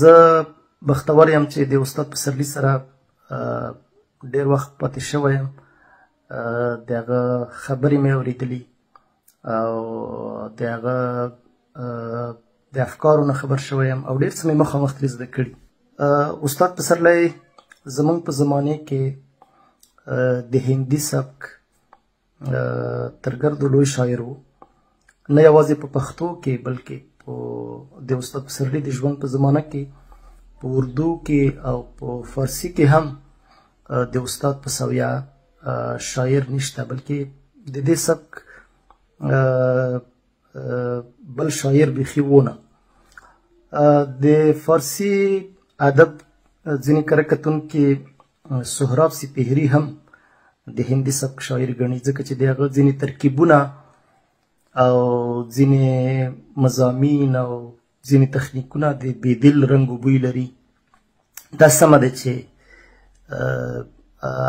زه بختور یم چې د استاد پسرلي سره ډېر وخت پاتې شوی یم، د هغه خبرې مې اورېدلي او د هغه د افکارو نه خبر شوی یم او ډېر څه مې مخامخ ترې زده کړي. استاد پسرلی زمونږ په زمانې کې د هندي سبک تر ګردو لوی شاعر و، نه یوازې په پښتو کې بلکې د استاد پسرلي د ژوند په زمانه کې په اردو کې او په فارسي کې هم د استاد په سویه شاعر نشته، بلکې د دې سبک بل شاعر بیخي ونه. د فارسي ادب ځینې کره کتونکي سهراب سپهري هم د هندي سبک شاعر ګڼي، ځکه چې د هغه ځینې ترکیبونه او ځینې مضامین او ځینې تخنیکونه د بیدل رنګ و بوی لري. دا سمه ده چې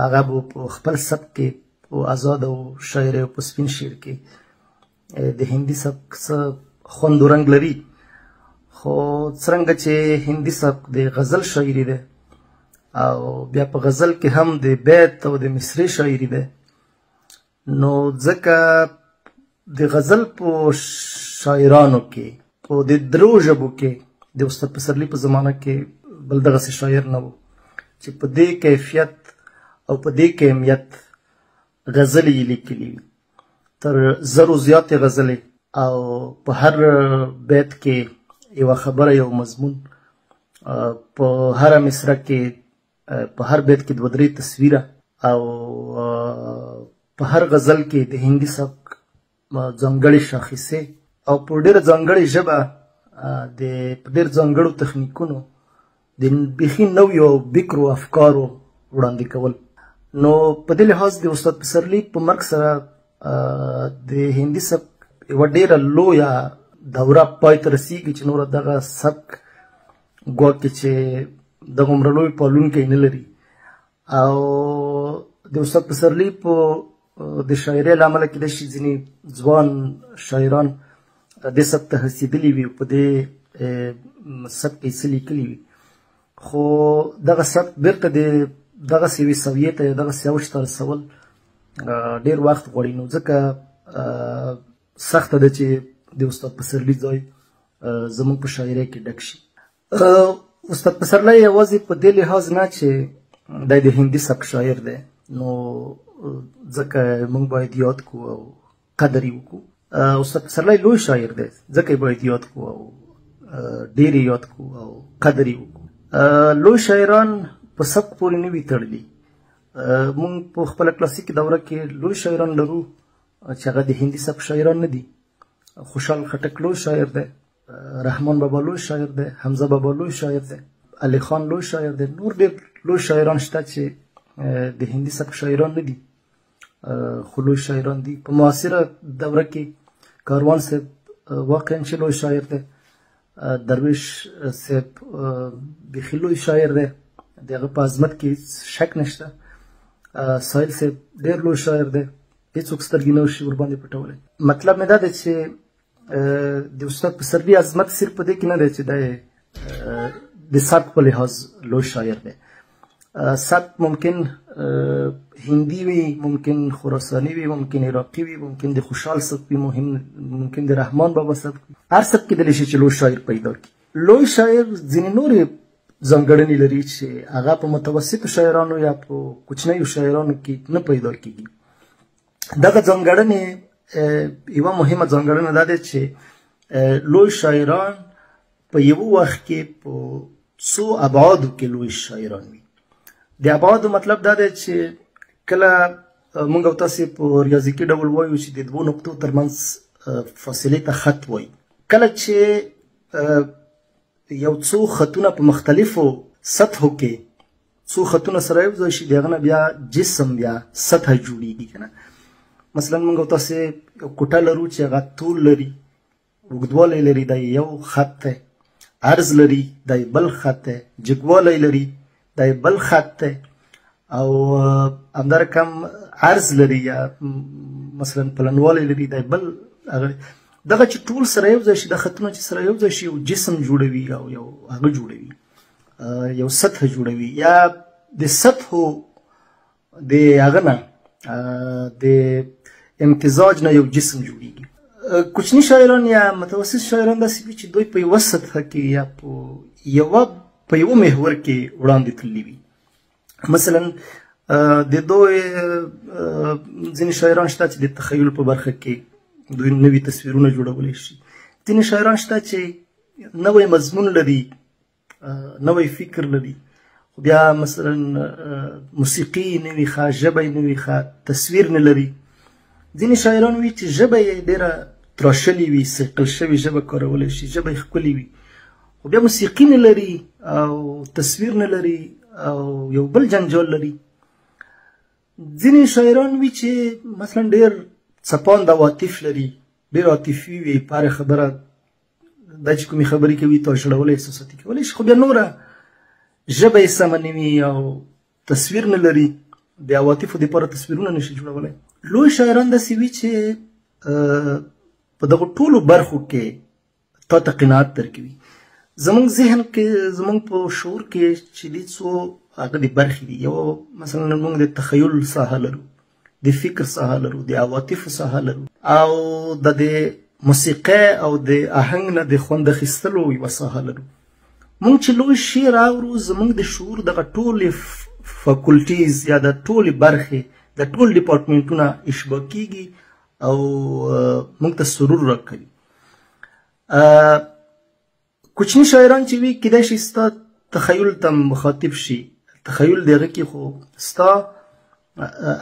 هغه به په خپل سبک کې په ازاد او شاعرۍ او په سپین شعر کې د هندي سبک څه خوند و رنګ لري، خو څرنګه چې هندي سبک د غزل شاعري ده او بیا په غزل کې هم د بیت او د مصرې شاعري ده، نو ځکه د غزل په شاعرانو کې په د درو ژبو کې د استاد پسرلي په زمانه کې بل دغسې شاعر نه و چې په دې کیفیت او په دې کمیت غزلې یې لیکلي وي. تر زرو زیاتې غزلې او په هر بیت کې یوه خبره، یو مضمون، په هره مصره کې په هر بیت کې دوه درې تصویره او په هر غزل کې د هندي سبک ځانګړې شاخصې او په ډېره ځانګړې ژبه د په ډېر ځانګړو تخنیکونو د بیخي نویو او بکرو افکارو وړاندې کول. نو په دې لحاظ د استاد پسرلي په مرګ سره د هندي سبک یوه ډېره لویه دوره پای ته رسیږي چې نوره دغه سبک ګواکې چې دغومره لوی پالونکی نه لري. او د استاد پسرلي په د شاعرۍ له امله کېدای شي ځینې ځوان شاعران دې سبک ته هڅېدلي وي، په دې سبک یې څه لیکلي وي، خو دغه سبک بیرته د دغسې یوې سویې ته یا دغسې اوج ته رسول ډېر وخت غواړي. نو ځکه سخته ده چې د استاد پسرلي ځای زموږ په شاعرۍ کې ډک شي. استاد پسرلی یوازې په دې لحاظ نه چې دی د هندي سبک شاعر دی، نو ځکه موږ باید یاد کړو او قدر یې وکړو. استاد پسرلی لوی شاعر دی، ځکه یې باید یاد کړو او ډېر یې یاد کړو او قدر یې وکړو. لوی شاعران په سبک پورې نه وي تړلي. موږ په خپله کلاسیک دوره کې لوی شاعران لرو چې هغه د هندي سبک شاعران نه دي. خوشحال خټک لوی شاعر دی، رحمان بابا لوی شاعر دی، حمزه بابا لوی شاعر دی، علي خان لوی شاعر دی، نور ډېر لوی شاعران شته چې د هندي سبک شاعران نه دي خو لوی شاعران دي. په معاصره دوره کې کاروان صاحب واقعا چې لوی شاعر دی، درویش صاحب بیخي لوی شاعر دی، د هغه په عظمت کې هېڅ شک نشته. ساحل صاحب ډېر لوی شاعر دی، هېڅوک سترګې نه شي ورباندې پټولی. مطلب مې دا دی چې د استاد پسرلي عظمت صرف په دې کې نه دی چې دی د سبک په لحاظ لوی شاعر دی. سبک ممکن هندي وي، ممکن خراساني وي، ممکن عراقي وي، ممکن د خوشحال سبک وي، ممکن د رحمان بابا سبک وي. هر سبک کېدلی شي چې لوی شاعر پیدا کړي. لوی شاعر ځینې نورې ځانګړنې لري چې هغه په متوسطو شاعرانو یا په کوچنیو شاعرانو کې نه پیدا کیږي. دغه ځانګړنې یوه مهمه ځانګړنه دا ده چې لوی شاعران په یوه وخت کې په څو ابعادو کې لوی شاعران وي. د ابعادو مطلب دا دی چې کله موږ او تاسې په ریاضیکي ډول وایو چې د دوو نقطو ترمنځ فاصلې ته خط وایي، کله چې یو څو خطونه په مختلفو سطحو کې څو خطونه سره یو ځای شي، د هغه نه بیا جسم یا سطح جوړیږي که نه. مثلا موږ او تاسې یو کوټه لرو چې هغه طول لري، اوږدوالی لري، دا یو خط دی، عرض لري، دا بل خط دی، جګوالی لري، دا بل خط دی، او همدارکم عرض لري یا مثلا پلنوالی لري، دا بل هغه. دغه چې ټول سره یو ځای شي، دا خطونه چې سره یو ځای شي، یو جسم جوړوي او یو هغه جوړوي، یو سطح جوړوي، یا د سطحو د هغه نه د امتزاج نه یو جسم جوړیږي. کوچني شاعران یا متوسط شاعران داسې وي چې دوی په یوه سطحه کې یا په یوه محور کې وړاندې تللي وي. مثلا د دوی ځینې شاعران شته چې د تخیل په برخه کې دوی نوي تصویرونه جوړولی شي. ځینې شاعران شته چې نوی مضمون لري، نوی فکر لري، خو بیا مثلا موسیقي نه وي ښه، ژبه یې نه وي ښه، تصویر نه لري. ځینې شاعران وي چې ژبه یې ډېره تراشلې وي، صیقل شوې ژبه کارولی شي، ژبه یې ښکلې وي، خو بیا موسیقي نه لري او تصویر نه لري او یو بل جنجال لري. ځینې شاعران وي چې مثلا ډېر څپاند عواطف لري، ډېر عاطفي وي، په هره خبره دا چې کومې خبرې کوي تا ژړولی، احساساتي کولی شي، خو بیا نوره ژبه یې سمه نه وي او تصویر نه لري، د عواطفو دپاره تصویرونه نشي جوړولی. لوی شاعران داسې وي چې په دغو ټولو برخو کې تا ته قناعت درکوي. زمونږ ذهن کې، زمونږ په شعور کې چې دي څو هغه د برخې دي، یو مثلا موږ د تخیل ساحه لرو، د فکر ساحه لرو، د عواطفو ساحه لرو، او د موسیقۍ او د آهنګ نه د خوند اخیستلو یوه ساحه لرو. موږ چې لوی شعر اورو، زمونږ د شعور دغه ټولې faculties یا د ټولې برخې، د ټول ډپارټمنټونه اشباع کیږي او موږ ته سرور راکوي. کوچني شاعران چې وي، کیدای شي ستا تخیل ته مخاطب شي، تخیل د هغه کې خو ستا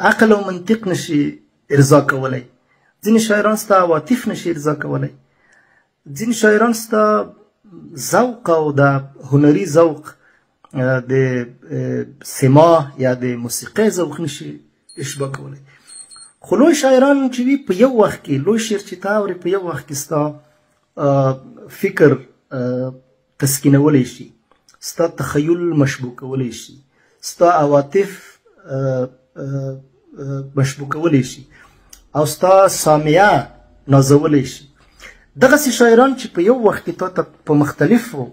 عقل او منطق نشي ارضا کولی. ځینې شاعران ستا عواطف نشي ارضا کولی، ځینې شاعران ستا ذوق او د هنري ذوق، د سما یا د موسیقۍ ذوق نشي اشباع کولی. خو لوی شاعران چې وي، په یو وخت کې لوی شعر چې تا اورې، په یو وخت کې ستا فکر تسکینولی شي، ستا تخیل مشبوع کولی شي، ستا عواطف مشبوع کولی شي او ستا سامعه نازولی شي. دغسې شاعران چې په یو وخت کې تا ته په مختلفو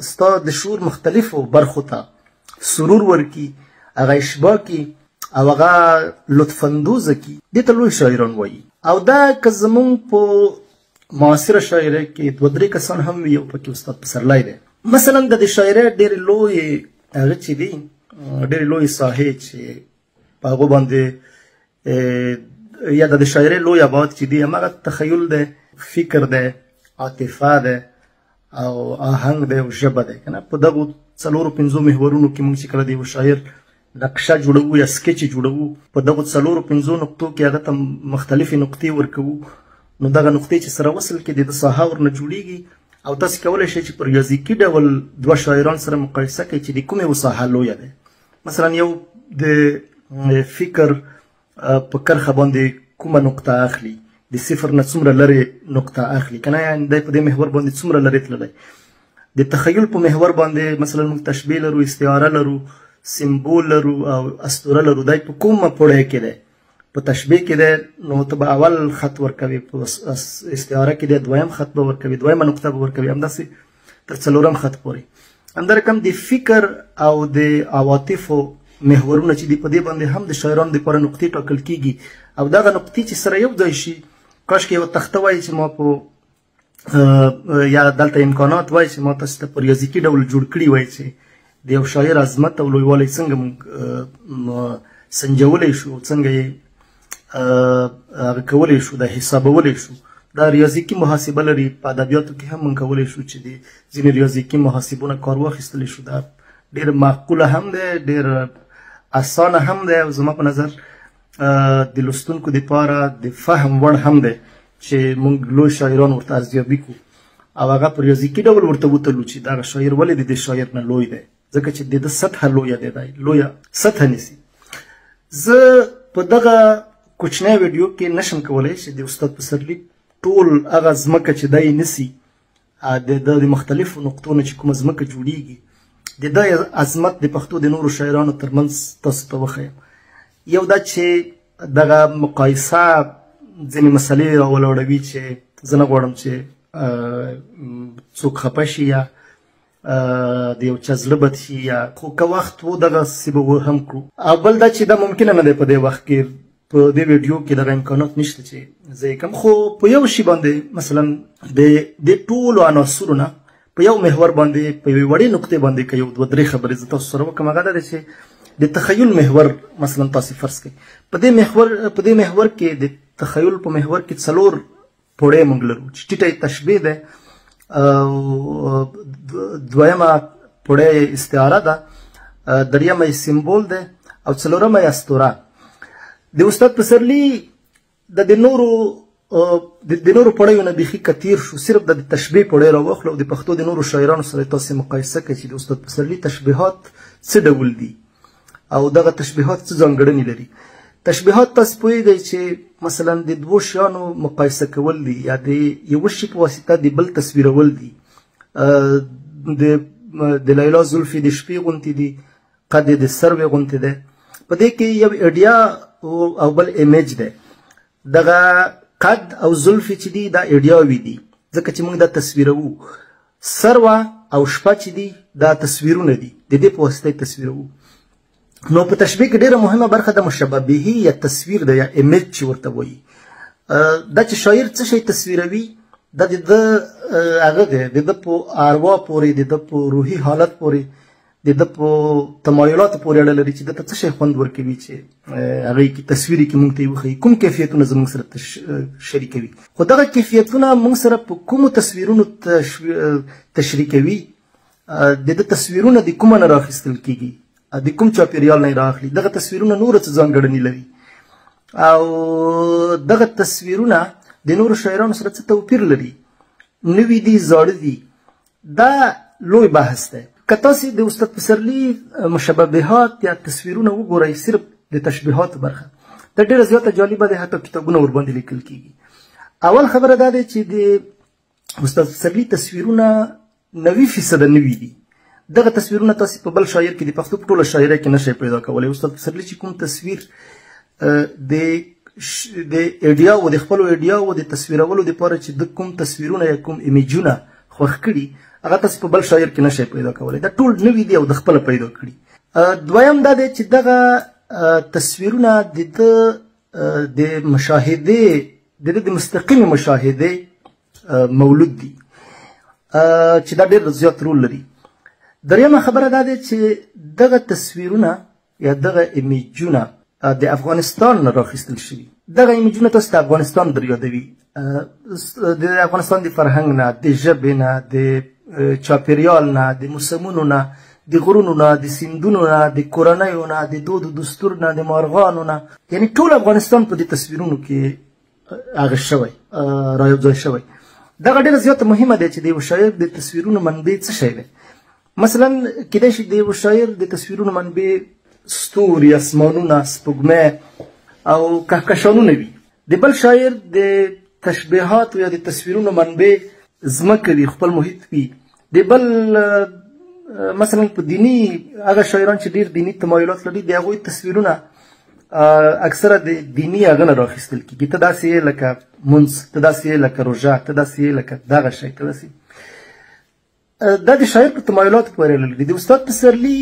ستا د شعور مختلفو برخو ته سرور ورکي، هغه اشباع کړي او هغه لطف اندوزه کړي، دې ته لوی شاعران وایي. او دا که زمونږ په معاصره شاعرۍ کې دوه درې کسان هم وي، یو پکې استاد پسرلی دی. مثلا د دې شاعرۍ ډېرې لویې هغه چې دي، ډېرې لویې ساحې چې په هغو باندې یا د شاعرۍ لوی ابعاد چې دي، هماغه تخیل دی، فکر دی، عاطفه ده او آهنګ دی او ژبه دی، که نه؟ په دغو څلورو پنځو محورونو کې موږ چې کله د یو شاعر نقشه جوړوو یا سکیچ جوړوو، په دغو څلورو پنځو نقطو کې هغه ته مختلفې نقطې ورکوو، نو دغه نقطې چې سره وصل کړي، د ده ساحه ورنه جوړیږي. او تاسو کولی شئ چې په ریاضیکي ډول دوه شاعران سره مقایسه کړئ چې د کومې یو ساحه لویه ده. مثلا یو د فکر په کرښه باندې کومه نقطه اخلي، د صفر نه څومره لرې نقطه اخلي، که نه یعنې دی په دې محور باندې څومره لرې تللی. د تخیل په محور باندې مثلا موږ تشبیه لرو، استعاره لرو، سمبول لرو او اسطوره لرو، دی په کومه پوړۍ کې دی؟ په تشبیه کې دی، نو ته به اول خط ورکوې، په استعاره کې دی دویم خط به ورکوې، دویمه نقطه به ورکوې، همداسې تر څلورم خط پورې. همدا رقم د فکر او د عواطفو محورونه چې دي، په دې باندې هم د شاعرانو دپاره نقطې ټاکل کیږي. او دغه نقطې چې سره یو ځای شي، کاشکې یوه تخته وای چې ما په یا دلته امکانات وای چې ما تاسو ته په ریاضیکي ډول جوړ کړي وای چې د یو شاعر عظمت او لویوالی څنګه موږ سنجولی شو، څنګه یې هغه کولی شو، دا حسابولی شو. دا ریاضیکي محاسبه لري. په ادبیاتو کې هم موږ کولی شو چې د ځینې ریاضیکي محاسبونه کار واخیستلی شو. دا ډېر معقوله هم دی، ډېر اسانه هم دی، او زما په نظر د لوستونکو دپاره د فهم وړ هم دی چې موږ لوی شاعران ورته ارزیابي کړو او هغه په ریاضیکي ډول ورته وتلو چې دغه شاعر ولې د دې شاعر نه لوی دی، ځکه چې د ده سطحه لویه دی، دی لویه سطحه نیسي. زه په دغه کوچنۍ ویډیو کې نشم کولی چې د استاد پسرلي ټول هغه ځمکه چې دی نیسي، د ده د مختلفو نقطو نه چې کومه ځمکه جوړیږي، د ده عظمت د پښتو د نورو شاعرانو ترمنځ تاسو ته وښیم. یو دا چې دغه مقایسه ځینې مسلې راولاړوي چې زه نه غواړم چې څوک خفه شي یا د یو چا زړه بد شي، یا خو که وخت و دغسې به هم کړو. او بل دا چې دا ممکنه نه دی په دې وخت کې، په دې ویډیو کې دغه امکانات نشته چې زه یې کوم. خو په یو شي باندې مثلا د دې ټولو عناصرو نه په یو محور باندې، په یوې وړې نقطې باندې که یو دوه درې خبرې زه تاسو سره وکړم، هغه دا دی چې د تخیل محور مثلا تاسې فرض کړئ، په دې محور کې د تخیل په محور کې څلور پوړی موږ لرو چې ټیټه یې تشبیه ده، او دویمه پوړی یې استعاره ده، دریمه یې سمبول ده، او څلورمه یې اسطوره. د استاد پسرلي د نورو د نورو پړیو نه بیخي که تېر شو، صرف د تشبیه پړی راواخلو او د پښتو د نورو شاعرانو سره تاسې مقایسه کړئ چې د استاد پسرلي تشبیهات څه ډول دي او دغه تشبیهات څه ځانګړنې لري. تشبیهات تاسې پوهېږئ چې مثلا د دوو شیانو مقایسه کول دي، یا د یوه شي په واسطه د بل تصویرول دي. د لیلا زلفې د شپې غوندې دي، قد یې د سروې غوندې دی. په دې کې یو ایډیا او بل ایمیج دی. دغه قد او زلفې چې دي دا ایډیاوې دي، ځکه چې موږ دا تصویروو. سروه او شپه چې دي دا تصویرونه دي، د دې په واسطه یې تصویروو. نو په تشبیه کې ډېره مهمه برخه د مشبه به یا تصویر ده، یا ایمیج چې ورته وایي. دا چې شاعر څه شی تصویروي دا د ده هغه دی، د ده په اروا پورې، د ده په روحي حالت پورې، د ده په تمایلاتو پورې اړه لري چې ده ته څه شی خوند ورکوي چې هغې کې تصویر کې موږ ته یې وښیي، کوم کیفیتونه زموږ سره شریکوي. خو دغه کیفیتونه موږ سره په کومو تصویرونو تشریکوي، د ده تصویرونه د کومه نه راخیستل کېږي، د کوم چاپېریال نه یې رااخلي، دغه تصویرونه نورو څه ځانګړنې لري، او دغه تصویرونه د نورو شاعرانو سره څه توپیر لري، نوي دي زاړه دي، دا لوی بحث دی. که تاسې د استاد پسرلي مشبهات یا تصویرونه وګورئ، صرف د تشبیهاتو برخه دا ډېره زیاته جالبه ده، حتی کتابونه ورباندې لیکل کېږي. اول خبره دا ده چې د استاد پسرلي تصویرونه 90% نوي دي. دغه تصویرونه تاسې په بل شاعر کې د پښتو په ټوله شاعرۍ کې نشئ پیدا کولی. استاد پسرلي چې کوم تصویر د ایډیاو، د خپلو ایډیاو د تصویرولو دپاره چې د کوم تصویرونه یا کوم ایمیجونه خوښ کړي، هغه تاسې په بل شاعر کې نشئ پیدا کولی. دا ټول نوي دي او د خپله پیدا کړي. دویم دا دی چې دغه تصویرونه د ده د مشاهدې، د ده د مستقیمې مشاهدې مولود دي، چې دا ډېر زیات رول لري. دریمه خبره دا ده چې دغه تصویرونه یا دغه ایمیجونه د افغانستان نه راخیستل شوي. دغه ایمیجونه تاسو د افغانستان در یادوي، د افغانستان د فرهنګ نه، د ژبې نه، د چاپېریال نه، د موسمونو نه، د غرونو نه، د سیندونو نه، د کورنیو نه، د دود و دستور نه، د مارغانو نه، یعنی ټول افغانستان په دې تصویرونو کې هغه شوی، را یوځای شوی. دغه ډېره زیاته مهمه ده چې د یو شاعر د تصویرونو منبع څه شی دی. مثلا کیدای شي د یو شاعر د تصویرونو منبع ستوري، اسمانونه، سپوږمۍ او کهکشانونه وي. د بل شاعر د تشبیهاتو یا د تصویرونو منبع ځمکه وي، خپل محیط وي. د بل مثلا په دیني هغه شاعران چې ډېر دیني تمایلات لري، د هغوی تصویرونه اکثره د دیني هغه نه راخیستل کېږي. ته داسې یې لکه مونځ، ته داسې یې لکه روژه، ته داسې یې لکه دغه شی، ته داسې. دا د شاعر په تمایلاتو پورې اړه لري. د استاد پسرلي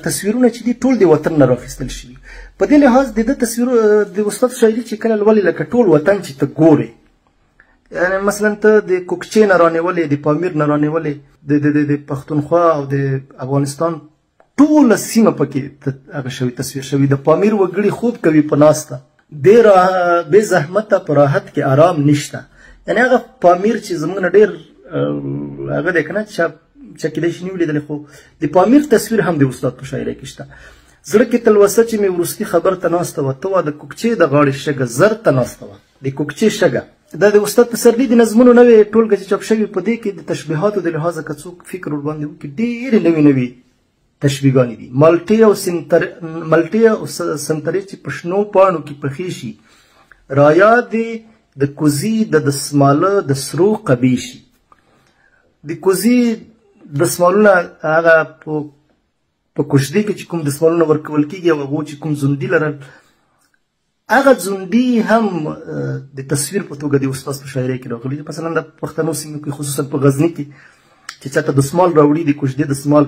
تصویرونه چې دي ټول د وطن نه راخیستل شوي. په دې لحاظ د ده تصویر، د استاد شاعري چې کله لولې لکه ټول وطن چې ته ګورې، یعنی مثلا ته د کوکچې نه رانیولې، د پامیر نه رانیولې، د پښتونخوا او د افغانستان ټوله سیمه پکې هغه شوي، تصویر شوي. د پامیر وګړي خوب کوي په ناسته، بې زحمته په راحت کې ارام نشته. یعنی هغه پامیر چې زموږ نه ډېر هغه دی که نه، چا کېدای شي نه وي لیدلی، خو د پامیر تصویر هم د استاد په شاعرۍ کې شته. زړه کې تلوسه چې مې وروستي خبر ته ناسته وه، ته وا د کوکچې د غاړې شګه زر ته ناسته وه، د کوکچې شګه. دا د استاد پسرلي د نظمونو نوې ټولګه چې چاپ شوې، په دې کې د تشبیهاتو د لحاظه که څوک فکر ورباندې وکړي ډېرې نوې نوې تشبیهګانې دي. مالټې او سنترې چې په شنو پاڼو کې پخې شي، رایاد د کوزي د دسماله د سرو قبې شي. د کوزي دسمالونه هغه په کوژدې کې چې کوم دسمالونه ورکول کېږي او هغو چې کوم زوندي لرل، هغه ځونډي هم د تصویر په توګه د استاد په شاعرۍ کې راغلي دي. مثلا د پښتنو سیمو کې، خصوصا په غزني کې، چې چاته دسمال راوړي، د کوژدې دسمال،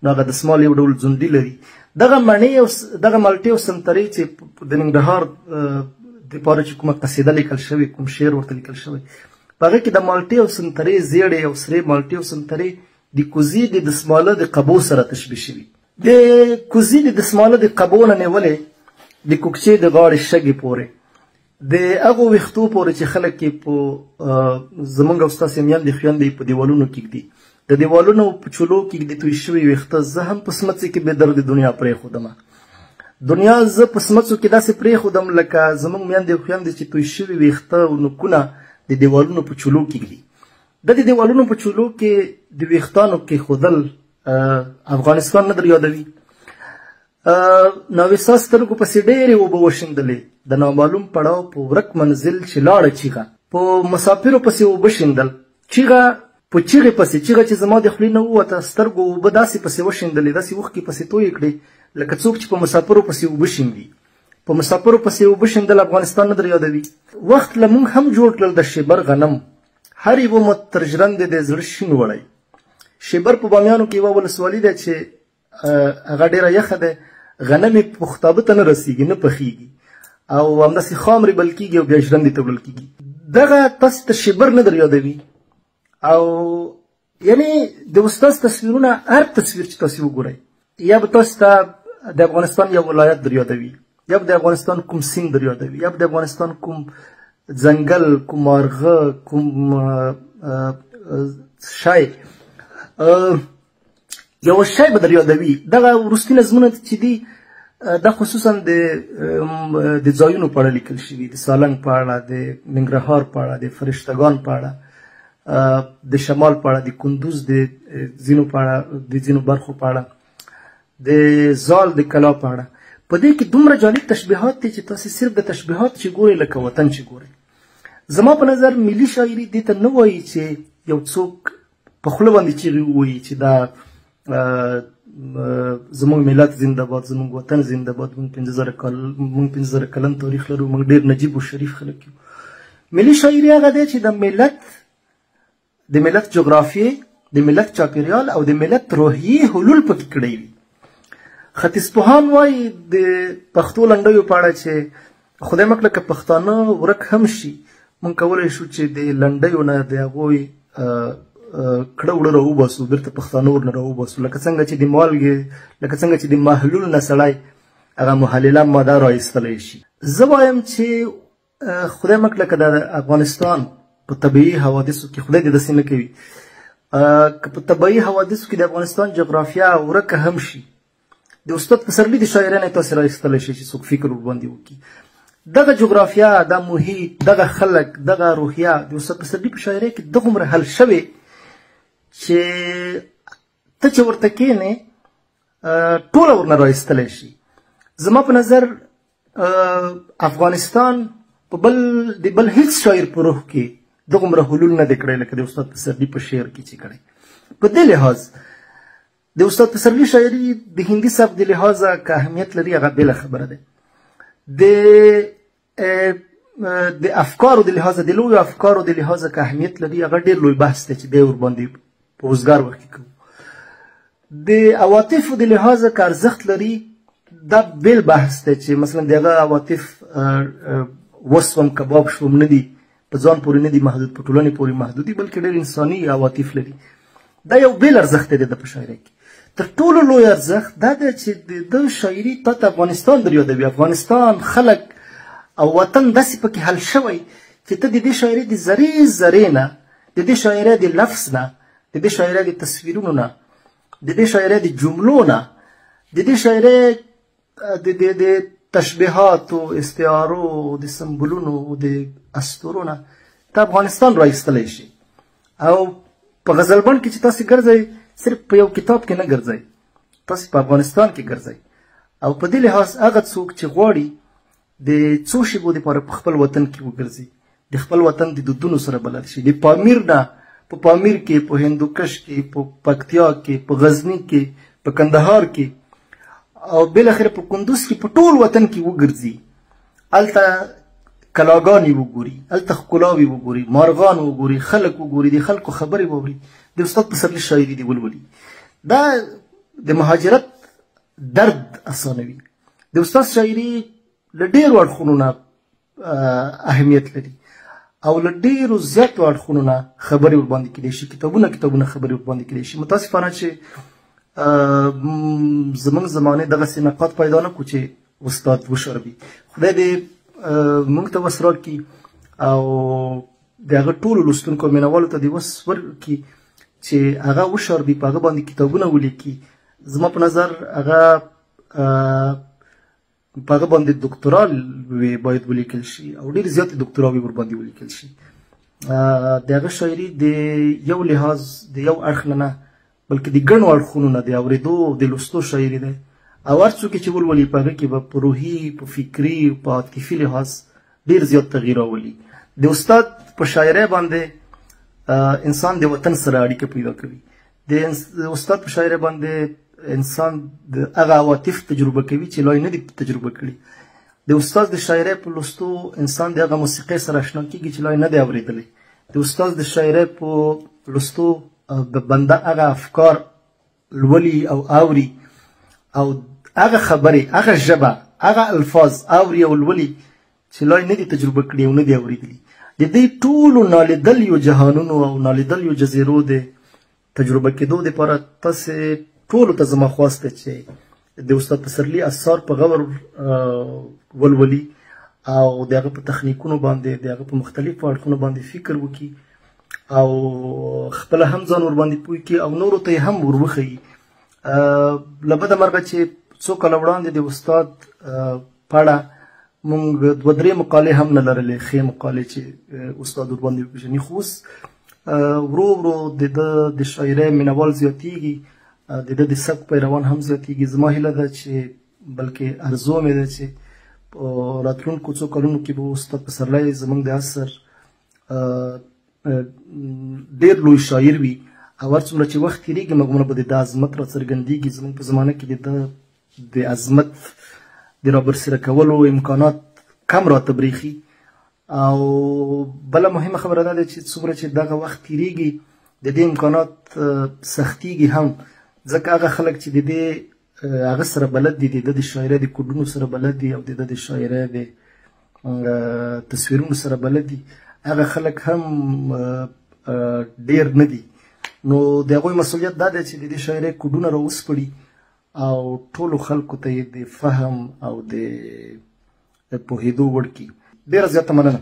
نو هغه دسمال یو ډول ځونډي لري. دغه مڼې او دغه مالټې او سنترې چې د ننګرهار دپاره چې کومه قصیده لیکل شوې، کوم شعر ورته لیکل شوی، په هغه کې د مالټې او سنترې، زیړې او سرې مالټې او سنترې د کوزې د دسماله د قبو سره تشبیه شوي. د کوزې د دسماله د قبو نه نیولې د کوکچې د غاړې شګې پورې، د هغو ویښتو پورې چې خلک یې په زمونږ او ستاسې میندې خویندې په دیوالونو کې ږدي، د دیوالونو په چولو کې ږدي توی شوي ویښته، زه هم په سمڅې کې بې درد دنیا پرېښودمه. دنیا زه په سمڅو کې داسې پرېښودم لکه زمونږ میندې او خویندې چې توی شوي ویښته او نوکونه د دیوالونو په چولو کې ږدي. د دې دیوالونو په چولو کې د ویښتانو کېښودل افغانستان نه در یادوي. ناویسا سترګو پسې ډېرې اوبه وشیندلې، د نامعلوم پړاو په ورک منزل چې لاړه چیغه، په مسافرو پسې اوبه شیندل، چیغه په چیغې پسې، چیغه چې زما د خولې نه ووته، سترګو اوبه داسې پسې وشیندلې، داسې اوښکې پسې تویې کړې لکه څوک چې په مسافرو پسې اوبه شیندي. په مسافرو پسې اوبه شیندل افغانستان نه در یادوي. وخت له موږ هم جوړ کړل د شیبر غنم، هر یوه مو تر ژرندې د زړه شین وړی. شیبر په بامیانو کې یوه ولسوالي ده چې هغه ډېره یخه ده، غنم یې پختابه ته نه رسېږي، نه پخېږي، او همداسې خام ریبل کېږي او بیا ژرندې ته وړل کېږي. دغه تاسې ته شیبر نه در یادوي. او یعنی د استاد تصویرونه، هر تصویر چې تاسې وګورئ، یا به تاسې ته د افغانستان یو ولایت در یادوي، یا به د افغانستان کوم سیند در یادوي، یا به د افغانستان کوم ځنګل، کوم مارغه، کوم شی، یو شی به در یادوي. دغه وروستي نظمونه چې دي، دا خصوصا د ځایونو په اړه لیکل شوي، د سالنګ په اړه، د ننګرهار په اړه، د فرشتګان په اړه، د شمال په اړه، د کندوز د ځینو په اړه، د ځینو برخو په اړه، د زال د کلا په اړه. په دې کې دومره جالب تشبیهات دي چې تاسې صرف د تشبیهات چې ګورئ لکه وطن چې ګورئ. زما په نظر ملي شاعري دې ته نه وایي چې یو څوک په خوله باندې چیغې ووایي چې دا زموږ ملت زنده باد، زموږ وطن زنده باد، موږ 5000 کال، موږ 5000 کلن تاریخ لرو، موږ ډېر نجیب او شریف خلک یو. ملي شاعري هغه دی چې د ملت جغرافیې، د ملت چاپیریال او د ملت روحیې حلول پکې کړی وي. ختیځپوهان وایي د پښتو لنډیو په اړه چې خدای مه کړه که پښتانه ورک هم شي، موږ کولی شو چې د لنډیو نه د هغوی کړه وړه راوباسو، بیرته پښتانه ورنه راوباسو، لکه څنګه چې د مالګې، لکه څنګه چې د محلول نه سړی هغه محلله ماده را ایستلی شي. زه وایم چې خدای مه کړه که د افغانستان په طبیعي حوادثو کې، خدای دې داسې نه کوي، که په طبیعي حوادثو کې د افغانستان جغرافیا ورکه هم شي، د استاد پسرلي د شاعرۍ نه تاسې را ایستلی شئ چې څوک فکر ورباندې وکړي. دغه جغرافیا، دا محیط، دغه خلک، دغه روحیه د استاد پسرلي په شاعرۍ کې دغومره حل شوې چې ته چې ورته کښېنې ټوله ورنه را ایستلی شي. زما په نظر افغانستان په بل د بل هیڅ شاعر په روح کې دغومره حلول نه دی کړی لکه د استاد پسرلي په شعر کې چې کړی. په دې لحاظ د استاد پسرلي شاعري د هندي سبک د لحاظه که اهمیت لري هغه بېله خبره ده. د افکارو د لحاظه، د لویو افکارو د لحاظه که اهمیت لري هغه ډېر لوی بحث دی چې بیا ورباندې په وزګار وخت کې کوو. د عواطفو د لحاظه که ارزښت لري دا بېل بحث دی چې مثلا د هغه عواطف وسوم کباب شوم نه دي، په ځان پورې نه دي محدود، په ټولنې پورې محدود دي، بلکې ډېر انساني عواطف لري. دا یو بېل ارزښت دی د ده په شاعرۍ کې. تر ټولو لوی ارزښت دا دی چې د ده شاعري تا ته افغانستان در یادوي، افغانستان، خلک او وطن داسې پکې حل شوی چې ته د دې شاعري د ذرې ذرې نه، د دې شاعرۍ د لفظ نه، د دې شاعرۍ د تصویرونو نه، د دې شاعرۍ د جملو نه، د دې شاعرۍ د تشبیهاتو، استعارو، د سمبولونو، د اسطورو نه ته افغانستان را ایستلی شي. او په غزلبڼ کې چې تاسې ګرځئ صرف په یو کتاب کې نه ګرځئ، تاسې په افغانستان کې ګرځئ. او په دې لحاظ هغه څوک چې غواړي د څو شیبو دپاره په خپل وطن کې وګرځي، د خپل وطن د دودونو سره بلد شي، د پامیر نه په پامیر کې، په هندوکش کې، په پکتیا کې، په غزني کې، په کندهار کې او بالاخره په کندوز کې، په ټول وطن کې وګرځي هلته کلاګانې وګوري، هلته ښکلاوې وګوري، مارغان وګوري، خلک وګوري، د خلکو خبرې واوري، د استاد پسرلي شاعري دې ولولي. دا د مهاجرت درد اسانوي. د استاد شاعري له ډېرو اړخونو نه اهمیت لري او له ډېرو زیاتو اړخونو نه خبرې ورباندې کېدای شي، کتابونه کتابونه خبرې ورباندې کېدای شي. متاسفانه چې زمونږ زمانې دغسې نقاد پیدا نه کړو چې استاد وشربي. خدای دې موږ ته وس راکړي او د هغه ټولو لوستونکو مینهوالو ته دې وس ورکړي چې هغه وشربي، په هغه باندې کتابونه ولیکي. زما په نظر هغه په هغه باندې دکتورا وی باید ولیکل شي او ډېرې زیاتې دکتوراوې ورباندې ولیکل شي. د هغه شاعري د یو لحاظ د یو اړخ نه نه، بلکې د ګڼو اړخونو نه د اورېدو او د لوستو شاعري ده او هر څوک چې ولولي په هغه کې به په روحي، په فکري، په عاطفي لحاظ ډېر زیات تغییر راولي. د استاد په شاعرۍ باندې انسان د وطن سره اړیکه پیدا کوي. د استاد په شاعرۍ باندې انسان د هغه عواطف تجربه کوي چې لا یې نه دي تجربه کړي. د استاد د شاعرۍ په لوستو انسان د هغه موسیقۍ سره اشنا کېږي چې لا یې نه دی اورېدلی. د استاد د شاعرۍ په لوستو د بنده هغه افکار لولي او اوري او هغه خبرې، هغه ژبه، هغه الفاظ اوري او لولي چې لا یې نه دي تجربه کړي او نه دي اورېدلي. د دې ټولو نالیدلیو جهانونو او نالیدلیو جزیرو د تجربه کېدو دپاره تاسې ټولو ته زما خواست دی چې د استاد پسرلي اثار په غور ولولي او د هغه په تخنیکونو باندې، د هغه په مختلفو اړخونو باندې فکر وکړي او خپله هم ځان ورباندې پوه کړي او نورو ته یې هم وروښیي. له بده مرغه چې څو کاله وړاندې د استاد په اړه مونږ دوه درې مقالې هم نه لرلې، ښې مقالې چې استاد ورباندې وپېژني. خو اوس ورو ورو د ده د شاعرۍ مینهوال زیاتېږي، د ده د سبک پیروان هم زیاتېږي. زما هیله ده چې، بلکې ارزو مې ده چې په راتلونکو څو کلونو کې به استاد پسرلی زموږ د عصر ډېر لوی شاعر وي او هر څومره چې وخت تېرېږي مګر به د ده عظمت راڅرګندېږي. زموږ په زمانه کې د ده د عظمت د رابرسېره کولو امکانات کم راته برېښي. او بله مهمه خبره دا ده چې څومره چې دغه وخت تېرېږي د دې امکانات سختېږي هم، ځکه هغه خلک چې د دې هغه سره بلد دي، د ده د شاعرۍ د کوډونو سره بلد دي او د ده د شاعرۍ د تصویرونو سره بلد دي، هغه خلک هم ډېر نه دي. نو د هغوی مسؤلیت دا دی چې د دې شاعرۍ کوډونه راوسپړي او ټولو خلکو ته یې د فهم او د پوهېدو وړ کړي. ډېره زیاته مننه.